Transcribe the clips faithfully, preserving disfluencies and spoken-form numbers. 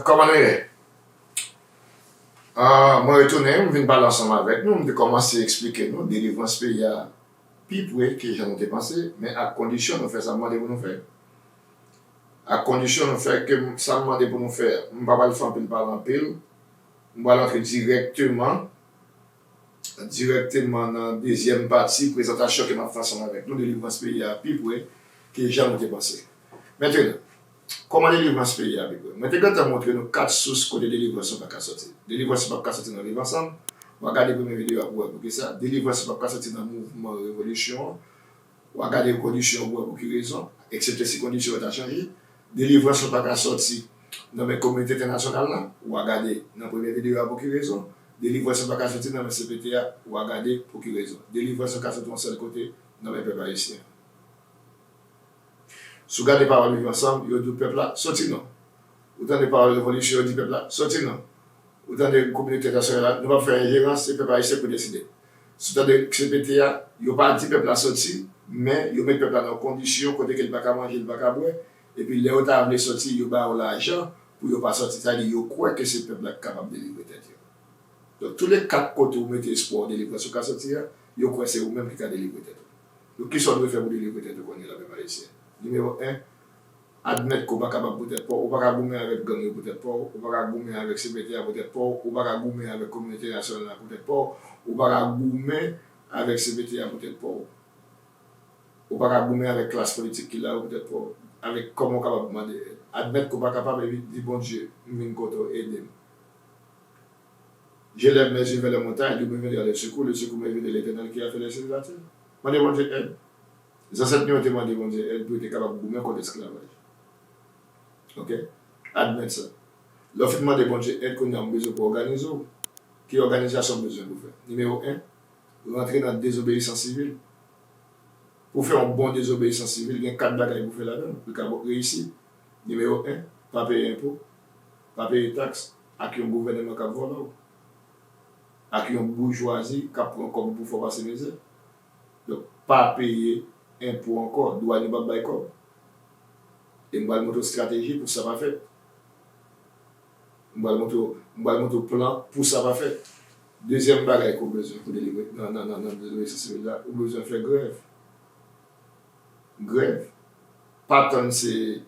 Kòman nou ye? Ah, mwen retounen, m vin pale ansanm avèk nou, m te kòmanse eksplike nou delivrans peyi a pi pre ke jan nou te panse, men ak kondisyon nou fè sa m mande pou nou fè. Ak kondisyon nou fè ke m- sa m mande pou nou fè, m pa pral fè anpil pale anpil, m pral antre dirèkteman dirèkteman nan dezyèm pati prezantasyon ke m ap fè ansanm avèk nou, delivrans peyi a pi pre ke jan nou te panse. Mentenan, kòman delivrans peyi a pi pre? Mwen te gentan montre nou kat sous kote delivrans nou pa ka soti. Delivrans nou p ap ka soti nan Viv Ansanm. W a gade premye videyo a pou w wè poukisa. Delivrans nou p ap ka soti nan mouvman revolisyon an. W a gade kondisyon yo pou wè pou ki rezon, eksepte si kondisyon yo ta chanje. Delivrans nou pa ka soti nan men kominote entènasyonal la, w a gade nan premye videyo a pou ki rezon. Delivrans nou pa ka soti nan men C P T a, w a gade pou ki rezon. Delivrans nou ka soti yon sèl kote, nan men pèp ayisyen. Si w gade pawòl Viv Ansanm, yo di w pèp la, soti non. Ou tande pawòl revolisyon, yo di pèp la, soti non. Ou tande kominote entènasyonal la, nou p ap fè enjerans, se pèp ayisyen pou deside. Si w tande C P T a, yo pa di pèp la soti, men yo met pèp la nan kondisyon kote ke l pa ka manje, l pa ka bwè, epi lè yo ta vle soti, yo ba yo lajan pou yo pa soti. Sa vle di yo kwè ke se pèp la ki kapab delivre tèt yo. Donk, tou le kat kote ou mete espwa w delivrans ou ka soti a, yo kwè se ou menm ki ka delivre tèt ou. Donk, kisa w dwe fè pou delivre tèt ou kounye a la, pèp ayisyen? Nimewo en, admèt ke w pa kapab pou tèt pa w, ou pa ka goumen avèk gang yo pou tèt pa w, ou pa ka goumen avèk C P T a pou tèt pa w, ou pa ka goumen avèk kominote entènasyonal la pou tèt pa w, ou pa ka goumen avèk C P T a pou tèt pa w. Ou pa ka goumen avèk klas politik ki la yo pou tèt pa w, avèk kòman w kapab mande èd. Admèt ke w pa kapab epi di, Bondye, m vin kote w, ede m. Je lève mes yeux vers les montagnes, d'où me viendra le secours, le secours me vient de l'Éternel qui a fait les cieux et la terre. Mande Bondye èd. Zansèt nou yo te mande Bondye èd pou yo te kapab goumen kont esklavaj. Oke? Admèt sa. Lè w fin mande Bondye èd, kounye a w bezwen pou òganize w. Ki òganizasyon w bezwen pou fè? Nimewo en, rantre nan dezobeyisans sivil. Pou fè yon bon dezobeyisans sivil, gen kat bagay pou fè ladan l pou l ka reyisi. Nimewo en, pa peye enpo, pa peye taks ak yon gouvènman k ap vòlò w, ak yon boujwazi k ap pran kòb ou pou fè w pase mizè. Donk, pa peye enpo ankò, dwàn yo p ap bay kòb. E m pral montre w estrateji pou sa pa fèt. M pral montre w, m pral montre w plan pou sa pa fèt. Dezyèm bagay ke w bezwen pou delivre nan, nan, nan, nan delivrans sivil la, ou bezwen fè grèv. Grèv. Pa tann se,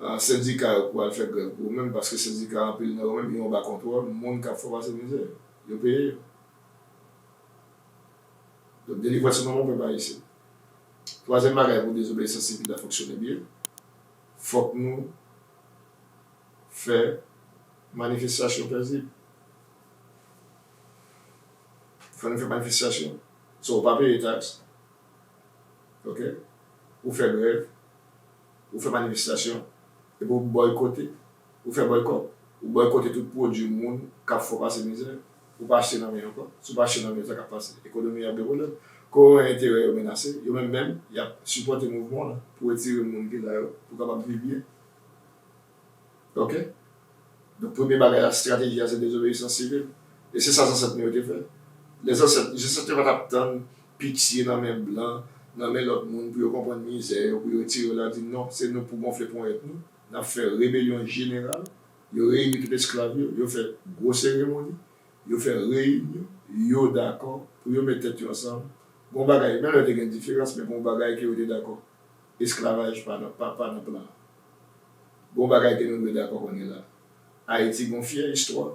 ah, sendika yo pou al fè grèv pou ou menm, paske sendika anpil nan yo menm, yo anba kontwòl moun k ap fè w pase mizè. Yo peye yo. Donk, delivrans nou nan men w, pèp ayisyen. Twazyèm bagay pou dezobeyisans sivil la fonksyone byen, fòk nou fè manifestasyon pezib. Fò nou fè manifestasyon. So, ou pa peye taks. Oke? Ou fè grèv. Ou fè manifestasyon. Epi ou bòykote. Ou fè bòykòt. Ou bòykote tout pwodui moun k ap fè w pase mizè. Ou pa achte nan men yo ankò. Si w pa achte nan men yo, sa k ap pase? Ekonomi a ap gen pwoblèm. Kounye a enterè yo menase. Yo menm menm, y ap sipòte mouvman w lan pou retire moun ki la yo, pou w kapab viv byen. Oke? Donk, premye bagay la, estrateji a, se dezobeyisans sivil. E se sa zansèt nou yo te fè. Lè zansèt, zansèt yo pa t ap tann pitye nan men blan, nan men lòt moun pou yo konprann mizè yo, pou yo retire yo la, di non, se nou pou gonfle ponyèt nou. N ap fè rebelyon jeneral. Yo reyini tout esklav yo, yo fè gwo seremoni, yo fè reyinyon, yo dakò pou yo met tèt yo ansanm. Gon bagay, menm lè te gen diferans, men gon bagay ke yo te dakò. Esklavaj pa nan, pa, pa nan plan an. Gon bagay ke nou dwe dakò kounye a la. Ayiti gon fyè istwa.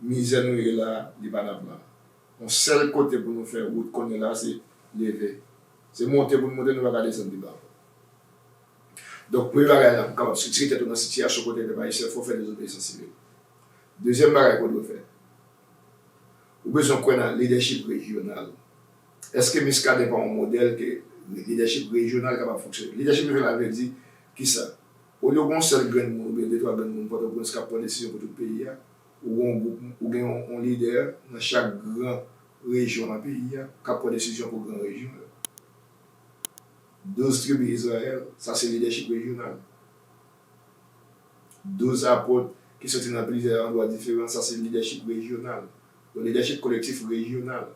Mizè nou ye la, li pa nan plan an. Yon sèl kote pou nou fè wout kounye a la, se leve. Se monte pou nou monte, nou pa ka desann pi ba ankò. Donk, premye bagay la, pou w kapab retire tèt ou nan sitiyasyon kote pèp ayisyen, fò w fè dezobeyisans sivil. Dezyèm bagay ke w dwe fè, ou bezwen kwè nan lidèchip rejyonal. Èske Muscadin pa yon modèl ke lidèchip rejyonal kapab fonksyone? Lidèchip rejyonal vle di kisa? Olye w gen yon sèl grenn moun oubyen de twa grenn moun Pòtoprens k ap pran desizyon pou tout peyi a, ou gen yon gwoup, ou gen yon, yon lidè nan chak gran rejyon nan peyi a k ap pran desizyon pou gran rejyon yo. Douz tribi Izrayèl, sa se lidèchip rejyonal. Douz apot ki soti nan plizyè andwa diferan, sa se lidèchip rejyonal. Yon lidèchip kolektif rejyonal,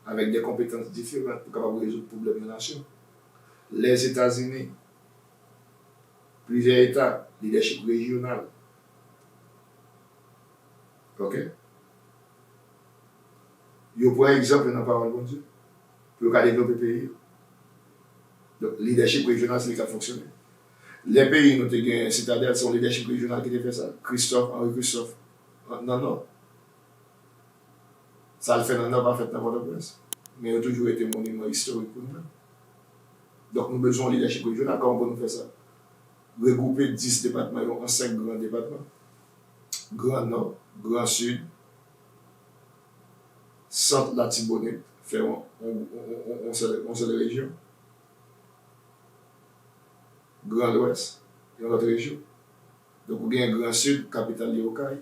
avèk de konpetans diferan pou kapab rezoud pwoblèm yon nasyon. Lèzetazini, plizyè eta, lidèchip rejyonal. Ok? Yo pran egzanp nan pawòl Bondye pou yo ka devlope peyi yo. Donk, lidèchip rejyonal, se li k ap fonksyone. Lè peyi nou te gen Sitadèl, se yon lidèchip rejyonal ki te fè sa. Christophe, Henri Christophe, nan Nò. Sa l fè nan Nò pa fèt nan Pòtoprens. Men yo toujou rete moniman istorik pou nou. Donk, nou bezwen yon lidèchip rejyonal. Kòman pou nou fè sa? Regwoupe dis depatman yo an senk gran depatman. Gran Nò, Gran Sid, Sant Latibonit, fè yon, yon, yon, yon, yon sèl, yon sèl rejyon. Gran Lwès, yon lòt rejyon. Donk, ou gen Gran Sid, kapital li Okay.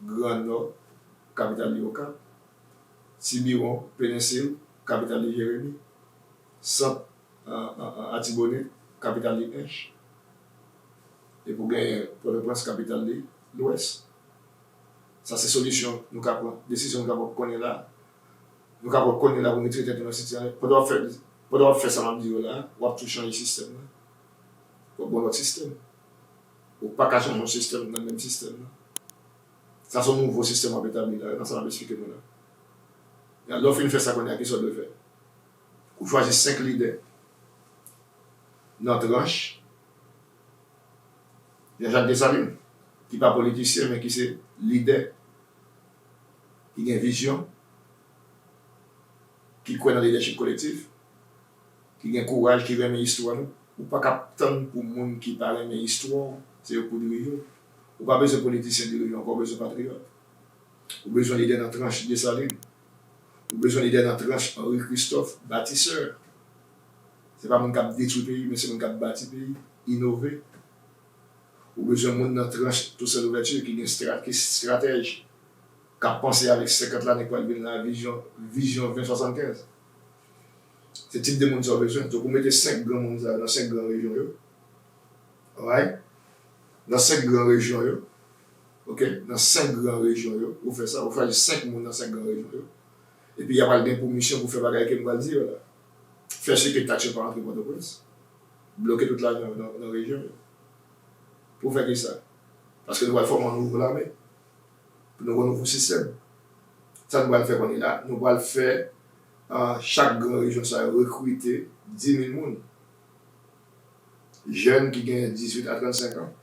Gran Nò, kapital li Okap. Tibiwon, Penensil, kapital li Jeremi. Sant, a, a, a, Atibonit, kapital li Ench. Epi ou genyen Pòtoprens, kapital li Lwès. Sa se solisyon nou ka pran, desizyon nou ka pran kounye la. Nou ka pran kounye la pou nou retire tèt nou nan sitiyasyon. Pandan w ap fè, pandan w ap fè sa m ap di w la, w ap tou chanje sistèm nan. W ap gen yon lòt sistèm. Ou pa ka chanje yon sistèm nan menm sistèm nan. Sa se yon nouvo sistèm w ap etabli la, nan sa m ap eksplike nou la. Lè w fin fè sa kounye a, kisa w dwe fè? Ou chwazi senk lidè nan tranch Jean-Jacques Dessalines, ki pa politisyen, men ki se lidè, ki gen vizyon, ki kwè nan lidèchip kolektif, ki gen kouraj, ki renmen istwa nou. Ou pa ka ap tann pou moun ki pa renmen istwa w, se yo k pou dirije w. Ou pa bezwen politisyen dirije w ankò, ou bezwen patriyòt. Ou bezwen lidè nan tranch Dessalines. Ou bezwen lidè nan tranch Henri Christophe, batisè. Se pa moun k ap detwi peyi, men se moun k ap bati peyi, inove. Ou bezwen moun nan tranch Toussaint Louverture ki gen stra-, ki estratèj, k ap panse avèk senkant lane k pral vin la, vizyon, vizyon ven swasannkenz. Se tip de moun sa w bezwen. Donk, ou mete senk granmoun sa yo nan senk gran rejyon yo. Alright? Nan senk gran rejyon yo. Ok? Nan senk gran rejyon yo, ou fè sa, ou chwazi senk moun nan senk gran rejyon yo. Epi, y a pral gen pou misyon pou fè bagay ke m pral di yo la. Fè si ke taks yo pa rantre Pòtoprens. Bloke tout lajan yo nan, nan rejyon yo. Pou fè ki sa? Paske nou pral fòme yon nouvo lame. Pou nou gen yon nouvo sistèm. Sa nou pral fè kounye la, nou pral fè, ah, chak gran rejyon sa yo rekrite dis mil moun. Jèn ki gen dizuit a trannsenk an.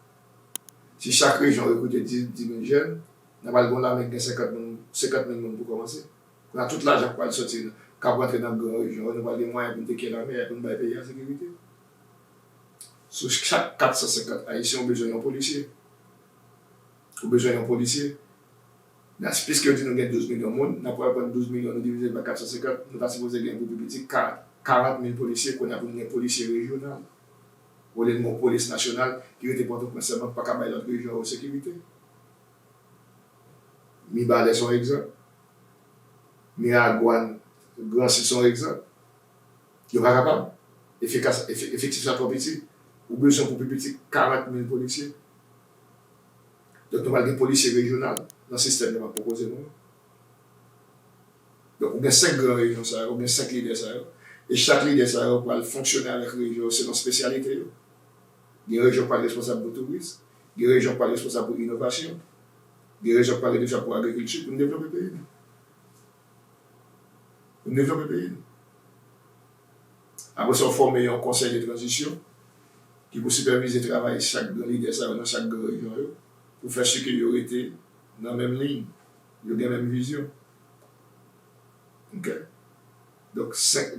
Si chak rejyon rekrite dis, dis mil jèn, n a pral gen yon lame ki gen senkant moun, senkant mil moun pou kòmanse. Kounye a, tout lajan k pral soti, k ap rantre nan gran rejyon yo, nou pral gen mwayen pou n te kenbe lame a, pou n bay peyi a sekirite. Sou chak kat san senkant Ayisyen, ou bezwen yon polisye. Ou bezwen yon polisye. Piske yo di nou gen douz milyon moun, n ap pral pran douz milyon, nou divize l pa kat san senkant, nou ta sipoze gen pou pi piti ka-, karant mil polisye, kounye a pou n gen polisye rejyonal. Olye n gen yon polis nasyonal ki rete Pòtoprens sèlman, ki pa ka bay lòt rejyon yo sekirite. Mibalè se yon egzanp. Miragwàn, Gransid se yon egzanp. Yo pa kapab. Efikas-, efe-, efektif la twò piti. Ou bezwen pou pi piti karant mil polisye. Donk, nou pral gen polisye rejyonal nan sistèm nan m ap pwopoze nou an. Donk, ou gen senk gran rejyon sa yo, ou gen senk lidè sa yo. E chak lidè sa yo pral fonksyone avèk rejyon yo selon espesyalite yo. Gen rejyon k pral responsab pou touris, gen rejyon k pral responsab pou inovasyon, gen rejyon k pral responsab pou agrikilti, pou n devlope peyi nou. Pou n devlope peyi nou. Apre sa, w fòme yon konsèy de tranzisyon ki pou sipèvize travay chak gran lidè sa yo nan chak gran rejyon yo, pou fè si ke yo rete nan menm liy, yo gen menm vizyon. Ok? Donk, senk,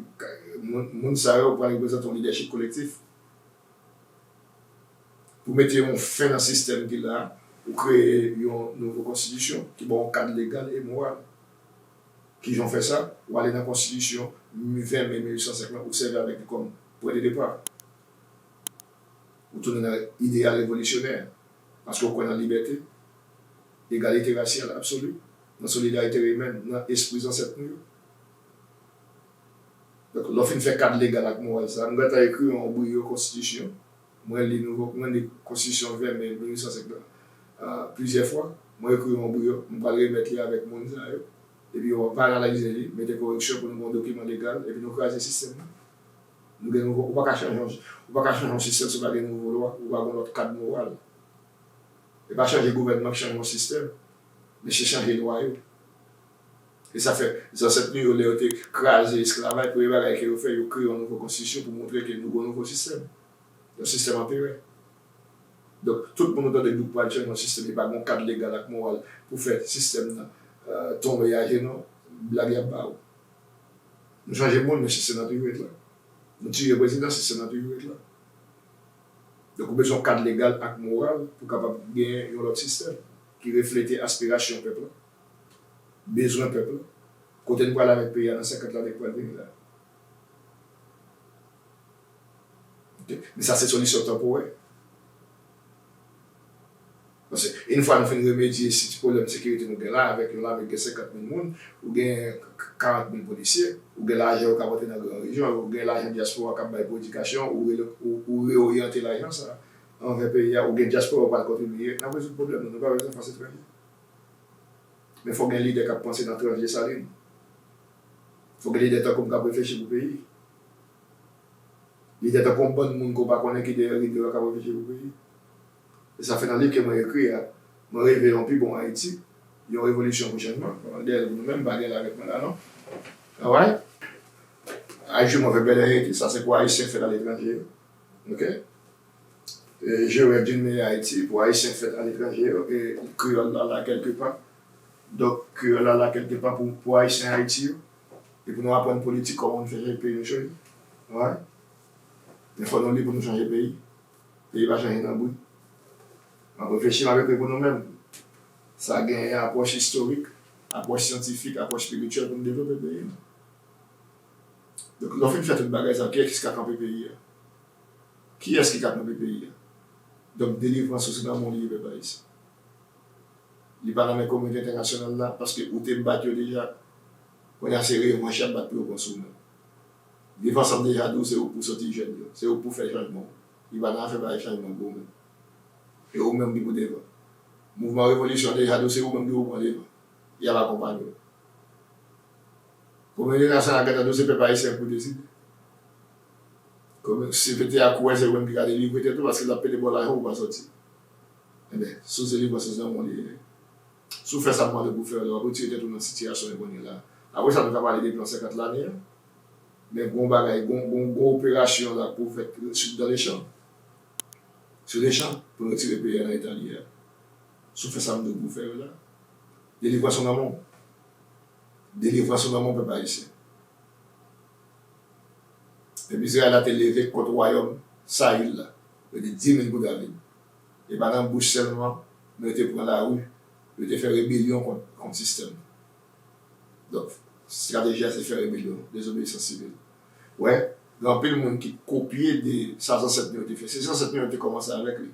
moun, moun sa yo pral reprezante yon lidèchip kolektif. Pou mete yon fen nan sistèm ki la, ou kreye yon nouvo konstitisyon ki ba w yon kad legal e moral. Kijan w fè sa? Ou ale nan konstitisyon ven me mil uit san senk lan, ou sèvi avèk li kòm pwen de depa. Ou tounen nan ideyal revolisyonè, paske ou kwè nan libète, egalite rasyal absoli, nan solidarite imèn, nan espri zansèt nou yo. Donk, lè w fin fè kad legal ak moral sa, nou gentan ekri yon briyo konstitisyon. Mwen li nouvo, mwen li konstitisyon ven me mil uit san senk lan, ah, plizyè fwa. Mwen ekri yon briyo, m pral remèt li avèk moun sa yo. Epi yo va analize li, mete koreksyon pou nou gen yon dokiman legal, epi nou kraze sistèm nan. Nou gen nouvo, ou pa ka chanje yon, ou pa ka chanje yon sistèm si w pa gen nouvo lwa, ou pa gen lòt kad moral. E pa chanje gouvènman k chanje yon sistèm. Mesye chanje lwa yo. E sa fè, zansèt nou yo, lè yo te kraze esklavaj, premye bagay ke yo fè, yo kreye yon nouvo konstitisyon pou montre ke nou gen yon nouvo sistèm. Yon sistèm anperè. Donk, tout moun ou tande di w pral chanje yon sistèm, li pa gen yon kad legal ak moral pou fè sistèm nan, euh, tonbe ajenou, blag y ap ba ou. Nou chanje moun, men sistèm nan toujou ret la. Nou tiye prezidan, sistèm nan toujou ret la. Donk, ou bezwen yon kad legal ak moral pou kapab genyen yon lòt sistèm ki reflete aspirasyon pèp la, bezwen pèp la, kote n pral avèk peyi a nan senkant lane k pral vini la. Ok? Men sa se solisyon tanporè. Paske, yon fwa nou fin remedye si ti pwoblèm sekirite nou gen la, avèk yon lame ki gen senkant mil moun, ou gen karant mil polisye, ou gen lajan yo k ap antre nan gran rejyon, ou gen lajan dyaspora k ap bay pou edikasyon, ou rele-, ou, ou reoryante lajan sa a anvè peyi a, ou gen dyaspora yo pral kontribye, n ap rezoud pwoblèm nou, nou pa bezwen fòs etranje. Men fò gen lidè k ap panse nan tranch Desalin. Fò gen lidè tankou m k ap reflechi pou peyi. Lidè tankou yon bann moun ke w pa konnen ki dèyè rido a k ap reflechi pou peyi. E sa fè nan liv ke mwen ekri a, mwen reve yon pi bon Ayiti, yon revolisyon pou chanjman. Mwen dèyè l pou nou menm, m pa gen l avèk mwen la non. Alright? Ayiti mwen fè bèlè Ayiti, sa se pou Ayisyen k fèt aletranje yo. Ok? E, je rêve d'une meilleure Haïti pou Ayisyen k fèt aletranje yo, e kreyòl la la kèlkepa. Donk, kreyòl la la kèlkepa pou, pou Ayisyen Ayiti yo. E pou nou aprann politik kòman nou fè chanje peyi nou chanje. Alright? Men fò nou li pou nou chanje peyi. Peyi pa chanje nan bri. M ap reflechi, m ap ekri pou nou menm. Sa genyen apwòch istorik, apwòch syantifik, apwòch espirityèl pou nou devlope peyi nou. Donk, lè w fin fè tout bagay sa, kiyès ki ka kanpe peyi a? Kiyès ki ka kanpe peyi a? Donk, delivrans ou se nan men w li ye, pèp ayisyen. Li pa nan men kominote entènasyonal la, paske ou te bat yo deja. Kounye a se revanch y ap bat pou yo pran sou w menm. Viv Ansanm deja di w se ou k pou soti jèn yo, se ou k pou fè chanjman w. Li pa nan afè bay chanjman pou ou menm. E ou menm ki pou devan. Mouvman revolisyon deja di w se ou menm ki pou pran devan. Y ap akonpanye w. Kominote entènasyonal gentan di w se pèp ayisyen k pou deside. Komi-, si pete a kou wè se ou menm ki ka delivre tèt ou, paske l ap pede ba w lajan pou w pa soti. Enben, sou delivrans nan men w li ye. Si w fè sa m mande w pou w fè yo la, w ap retire tèt ou nan sitiyasyon w ye kounye a la. Apre sa, nou ka pale de plan senkant lane a. Men gon bagay, gon, gon, gon operasyon la pou fèt sou, dans les champs. Sou les champs, pou nou retire peyi a nan eta li ye a. Si w fè sa m di w pou w fè yo la. Delivrans ou nan men w. Delivrans ou nan men w, pèp ayisyen. Epi Izrayèl la te leve kont wayòm Sayil la. Yo te di men pou David. E pa nan bouch sèlman, men yo te pran lari, yo te fè rebelyon kont, kont sistèm nan. Donk, estrateji a se fè rebelyon, dezobeyisans sivil. Wè, gen anpil moun ki kopye de sa zansèt nou yo te fè. Se zansèt nou yo te kòmanse avèk li.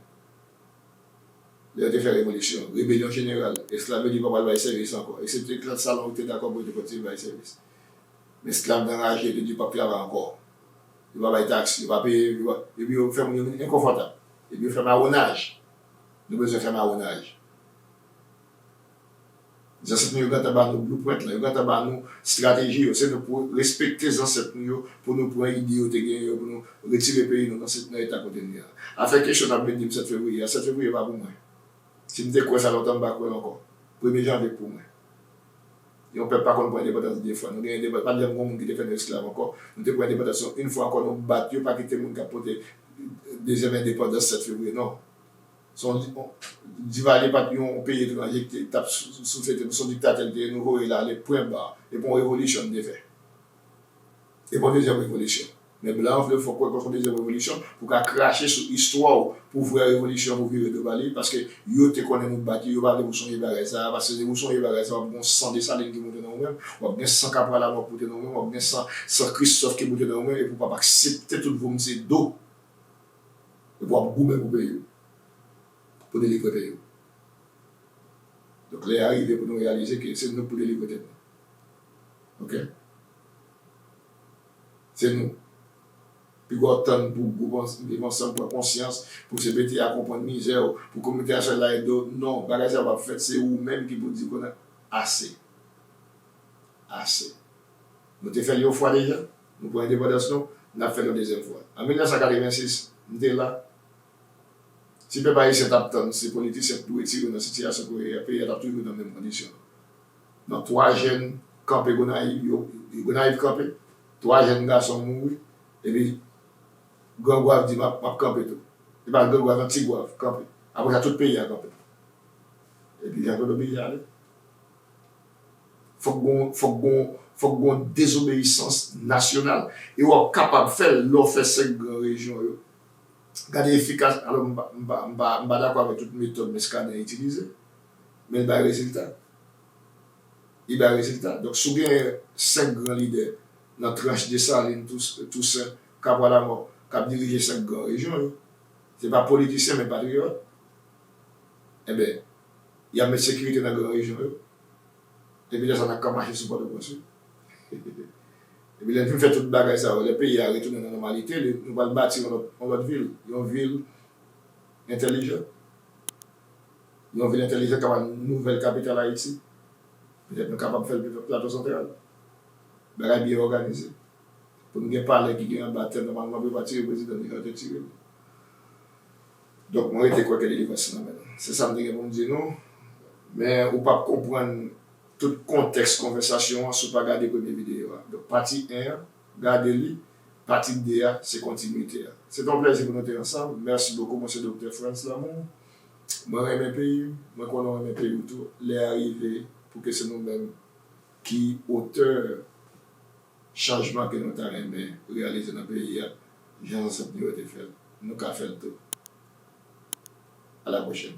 Lè yo te fè revolisyon, rebelyon jeneral, esklav yo di pa pral bay sèvis ankò, eksepte esklav Salon ki te dakò pou yo te kontinye bay sèvis. Men esklav nan raje, yo te di yo p ap travay ankò. Yo pa bay taks, yo pa peye, yo pa, epi yo fè moun yo vin enkonfòtab. Epi yo fè mawonaj. Nou bezwen fè mawonaj. Zansèt nou yo gentan ba nou blueprint la, yo gentan ba nou estrateji yo. Se nou pou respekte zansèt nou yo, pou nou pran ide yo te genyen yo, pou nou retire peyi nou nan sit-, nan eta kote nou ye a. Afè kesyon n ap vin di m sèt fevriye a, sèt fevriye pa pou mwen. Si m te kwè sa lontan, m pa kwè l ankò. Premye janvye k pou mwen. Yon pèp pa konn pran endepandans de fwa. Nou gen endepandans, pa t janm gen yon moun ki te fè nou esklav ankò. Nou te pran endepandans nou yon fwa ankò, nou bat yo, pa kite moun k ap pote dezyèm endepandans sèt fevriye, non. Se yon, Divalye pa t yon peyi etranje ki te, t ap sou, sou, souflete nou, se yon diktatè li te ye, nou voye l ale, pwen ba. E pa yon revolisyon n te fè. E pa yon dezyèm revolisyon. Men blan yo vle fè w kwè ke se yon dezyèm revolisyon pou ka krache sou istwa w, pou vrè revolisyon, pou vire do ba li, paske yo te konnen nou bat yo, yo pa vle pou sonje bagay sa a, paske si ou sonje bagay sa a, w ap gen san Desalin ki moute nan ou menm, w ap gen san Kapral Lamò k moute nan ou menm, w ap gen san, san Kristòf ki moute nan ou menm, epi w p ap aksepte tout vomisye do. Epi w ap goumen pou peyi w, pou delivre peyi w. Donk, lè a rive pou nou reyalize ke se nou k pou delivre tèt nou. Ok? Se nou. Piga w tann pou gwoup Viv Ansanm pran konsyans, pou C P T A konprann mizè w, pou kominote entènasyonal la ede w. Non, bagay sa yo p ap fèt, se ou menm ki pou di kounye a, ase. Ase. Nou te fè l yon fwa deja, nou pran endepandans nou, n ap fè l yon dezyèm fwa. An mil nèf san katrevensis, m te la. Si pèp ayisyen t ap tann se politisyen ki dwe tire nan sitiyasyon ke peyi a, peyi a t ap toujou nan menm kondisyon. Nan twa jèn kanpe Gonayiv, yo, Gonayiv kanpe, twa jèn gason mouri, epi Gran Gwav di, "M ap, m ap kanpe tou." E pa Gran Gwav, nan Ti Gwav kanpe. Apre sa, tout peyi a kanpe. Epi Jean Claude oblije ale. Fòk gon, fòk gon, fòk gon dezobeyisans nasyonal. E w ap kapab fè l lè w fè senk gran rejyon yo. Gade efikas, alò m pa, m pa, m pa, m pa dakò avèk tout metòd Muscadin itilize, men l bay rezilta. Li bay rezilta. Donk, si w gen senk gran lidè nan tranch Desalin, Tous-, Tousen, Kapwa Lamò, k ap dirije senk gran rejyon yo, se pa politisyen, men patriyòt, enben, y ap met sekirite nan gran rejyon yo. Epi lè sa, n ap ka mache sou Pòtoprens, wi. Epi lè n fin fè tout bagay sa yo, lè peyi a retounen nan nòmalite li, nou pral bati yon lòt, yon lòt vil, yon vil entèlijan. Yon vil entèlijan k ap ba n nouvèl kapital Ayiti. Petèt nou kapab fè l Plato Santral. Bagay byen òganize. Pou n gen palè ki gen anba tè, nòmalman pou yo pa tire prezidan, yo te tire l. Donk, mwen rete kwè ke delivrans se nan men nou. Se sa m te gen pou m di nou. Men ou p ap konprann tout kontèks konvèsasyon an si w pa gade premye videyo a. Donk, pati en an, gade li. Pati de a, se kontinite a. Se te yon plèzi pou nou te ansanm. Mèsi bokou, mwen se Doktè Frantz Lamour. Mwen renmen peyi m, mwen konnen w renmen peyi w tou. Lè a rive pou ke se nou menm ki otè chanjman ke nou ta renmen reyalize nan peyi a, jan zansèt nou yo te fè l. Nou ka fè l tou. A la pwochèn.